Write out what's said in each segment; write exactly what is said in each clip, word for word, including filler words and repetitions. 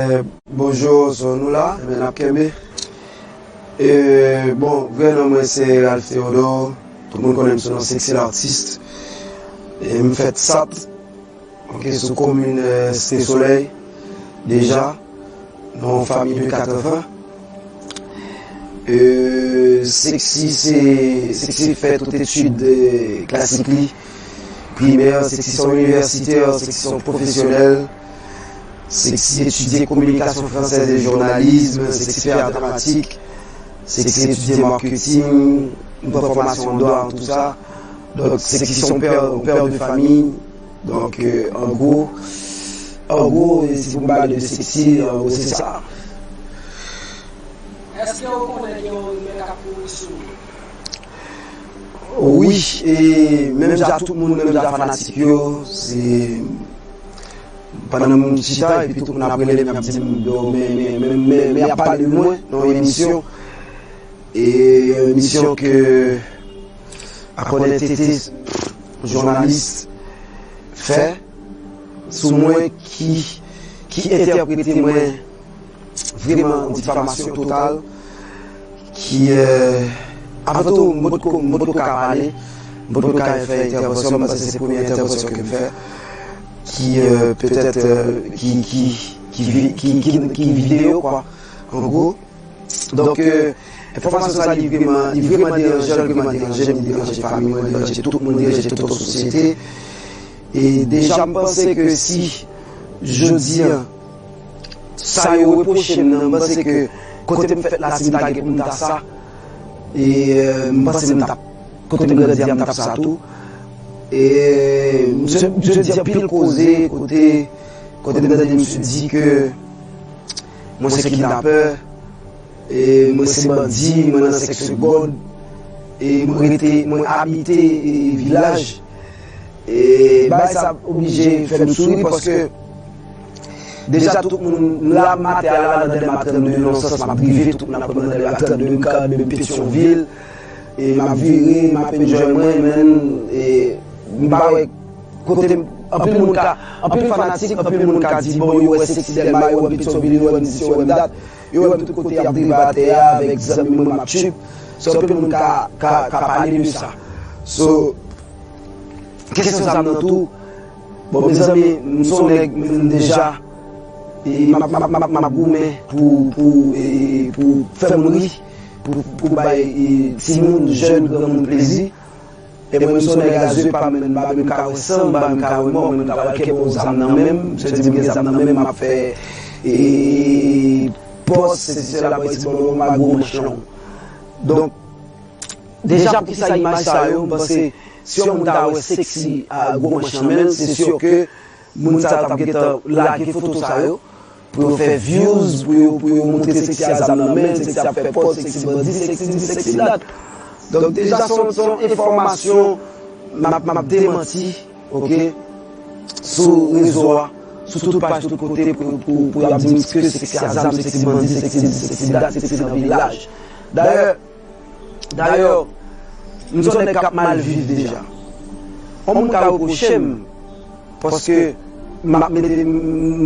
Bonjou, so nou la, ebyen n ap kenbe. E, bon, vrè non mwen se Ralph Théodore, tout moun konnen m sou non Sexy L'artiste. E m fèt Sat, ok, sou komin, e, Site Solèy, deja, nan yon fanmi de kat anfan. E, Sexy, se, Sexy fè tout etid, e, klasik li, primè, Sexy se yon inivèsitè, Sexy se yon pwofesyonèl, Sexy etidye kominikasyon fransèz e jounalis, Sexy fè a dramatik, Sexy etidye marketing, m pran fòmasyon an dwa, tout sa. Donk, Sexy se yon pè, yon pè de fanmi. Donk, e, an gwo, an gwo, e, si pou m pale de Sexy, an gwo, se sa. Èske ou konnen gen yon rimè k ap kouri sou ou? Wi, e menm jan tout moun, menm jan fanatik yo, se pandan m chita, epi tout moun ap rele m, y ap di m, yo, men, men, men, men, men y ap pale de mwen nan yon emisyon. E yon emisyon ke Akònen Tete, jounalis, fè sou mwen ki, ki entèprete mwen vreman yon difamasyon total ki, euh, avan tou, m potko, m potko ka pale, m potko ka fè entèvansyon, m panse se premye entèvansyon ke m fè, ki, euh, petèt, euh, ki, ki, ki, vi- ki, ki, ki videyo, kwa, an gwo. Donk, euh, enfòmasyon sa, li vreman, li vreman deranje, li vreman deranje m, li deranje fanmi mwen, li deranje tout moun, li deranje tout yon sosyete. E deja, m panse ke si jodi a, sa yo repwoche m nan, m panse ke kote m fèt la, si m ta gen pou m ta sa, e, euh, m panse m t ap, kote m grandi a, m t ap sa tou. E misye, misye di anpil koze, kote, kote m tande misye di ke mwen se kidnapè, e mwen se bandi, mwen nan sèks gòd, e mwen rete, mwen abite, e, vilaj. E bagay sa oblije fè m souri paske deja tout moun la, m atè a la, nan Dèlma trannde, nan yon sans, m ap drive, tout moun ap pran nan Dèlma trannde, m ka nan Petyonvil, e m ap vire, m ap enjoy mwen, men, e m pa wè kote m, anpil moun ka, anpil fanatik, anpil moun ka di, bon, yo wè Sexy Dèlma, yo wè m Petyonvil, yo wè m disi, yo wè m dat, yo wè m tout kote, y ap drive atè a, avèk zanmi mwen, m ap trip. So, anpil moun ka, ka, ka pale de sa. So, kesyon zam nan tou, bon, mezanmi, m se yon nèg, m deja, e m ap, m ap, m ap, m ap goumen pou, pou, e, pou fè moun ri, pou, pou bay, e, timoun, jèn, granmoun plezi. E mwen, m se yon nèg a zye pa m, m pa menm ka wè san, m pa menm ka wè mò, mwen, m ka wè kè bon zam nan men m, se di m gen zam nan men m, m ap fè, e, pòs, se, se la, bon, se bon, m pa gwo manch long. Donk, deja, poukisa imaj sa yo, m panse, si yon moun ta wè Sexy a gwo manch nan men l, se si ke moun sa yo t ap gentan lage foto sa yo, pou yo fè views, pou yo, pou yo montre Sexy a zam nan men l, Sexy ap fè pòz, Sexy bandi, Sexy disi, Sexy dat. Donk, deja, se yon, se yon enfòmasyon m ap, m ap demanti, ok, sou rezo a, sou tout paj, tout kote, pou, pou, pou y ap di m ke Sexy a zam, Sexy bandi, Sexy disi, Sexy dat, Sexy nan vilaj. Dayè, Dayè, m se yon nèg k ap mal viv deja. Yon moun ka repwoche m, paske m ap mete, m,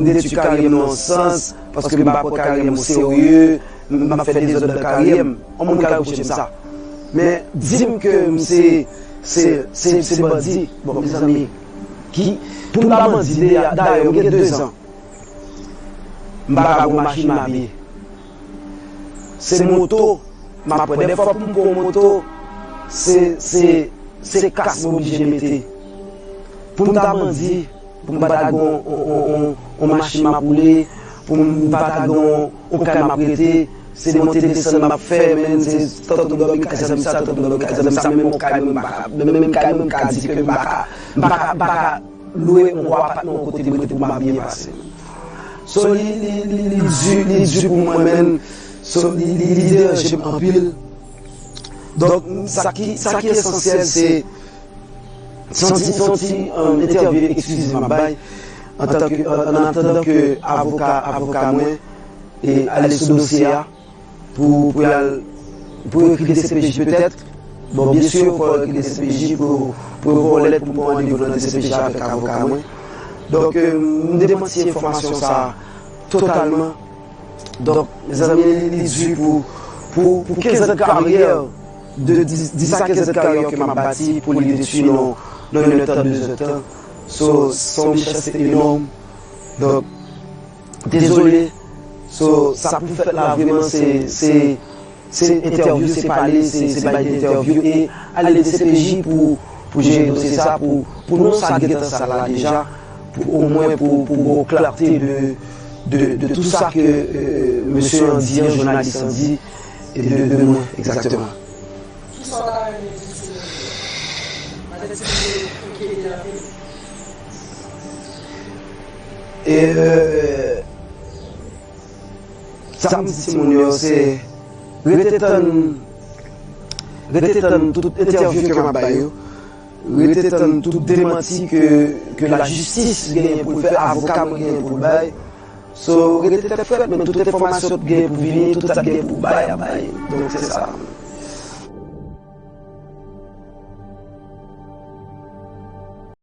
m detwi karyè m nan yon sans, paske m pa pran karyè m o serye, m ap fè dezòd nan karyè m. Yon moun ka repwoche m sa. Men, di m ke m se, se, se, se bandi. Bon, mezanmi, ki, pou m ta bandi, dayè, dayè, m gen de zan. M pa ka gon machin m abiye. Se moto, m ap pran. Dèfwa pou m pran yon moto, se, se, se kas m oblije mete. Pou m ta bandi, pou m pa ta gon, on, on, on, on machin m ap woule, pou m pa ta gon, on kay m ap rete, se monte desann m ap fè, men se tanto dòmi kay zanmi sa, tanto dòmi kay zanmi sa, menm on kay mwen m pa ka, menm, menm kay mwen m ka di ke m pa ka, m pa ka, m pa ka lwe yon gwo apatman yon kote m rete pou m ap byen pase. So, li, li, li, li di, li di pou mwen, men, so, li, li, li deranje m anpil. Donk, sa ki, sa ki esansyèl, se, se yon ti, se yon ti, um, entèvyou eksklisif m ap bay, antan ke, an, an atandan ke avoka, avoka mwen, e, ale sou dosye a, pou, pou y al, pou yo ekri D C P J petèt. Bon, byen si, fò yo ekri D C P J pou, pou yo voye lèt pou m pran randevou nan D C P J avèk avoka mwen. Donk, euh, m demanti enfòmasyon sa a totalman. Donk, mezanmi, li di pou, pou, pou kenz an de karyè, de dis, dis a kenz an de karyè ke m ap bati, pou li detwi nan, nan enn èdtan, de zèdtan. So, se yon mechanste enòm. Donk, dezole. So, sa pou fèt la, vrèman, se, se, se entèvyou, se pale, se, se bay de entèvyou. E ale D C P J pou, pou jere dosye sa, pou, pou nou sa gentan sa la deja, pou omwen pou, pou gen klarte de, de, de tout sa ke, euh, mesye an di an, jounalis an di, e de, de mwen, egzakteman. Kisa w ta renmen di sou Madanm Ti Bebe ki ede anpil? E, euh, sa m di timoun yo, se rete tann, rete tann tout entèvyou ke m ap bay yo. Rete tann tout demanti ke, ke lajistis genyen pou l fè, avoka mwen genyen pou l bay. So, rete tèt frèt, men tout enfòmasyon k genyen pou vini, tout sa k genyen pou bay, a bay. Donk, se sa.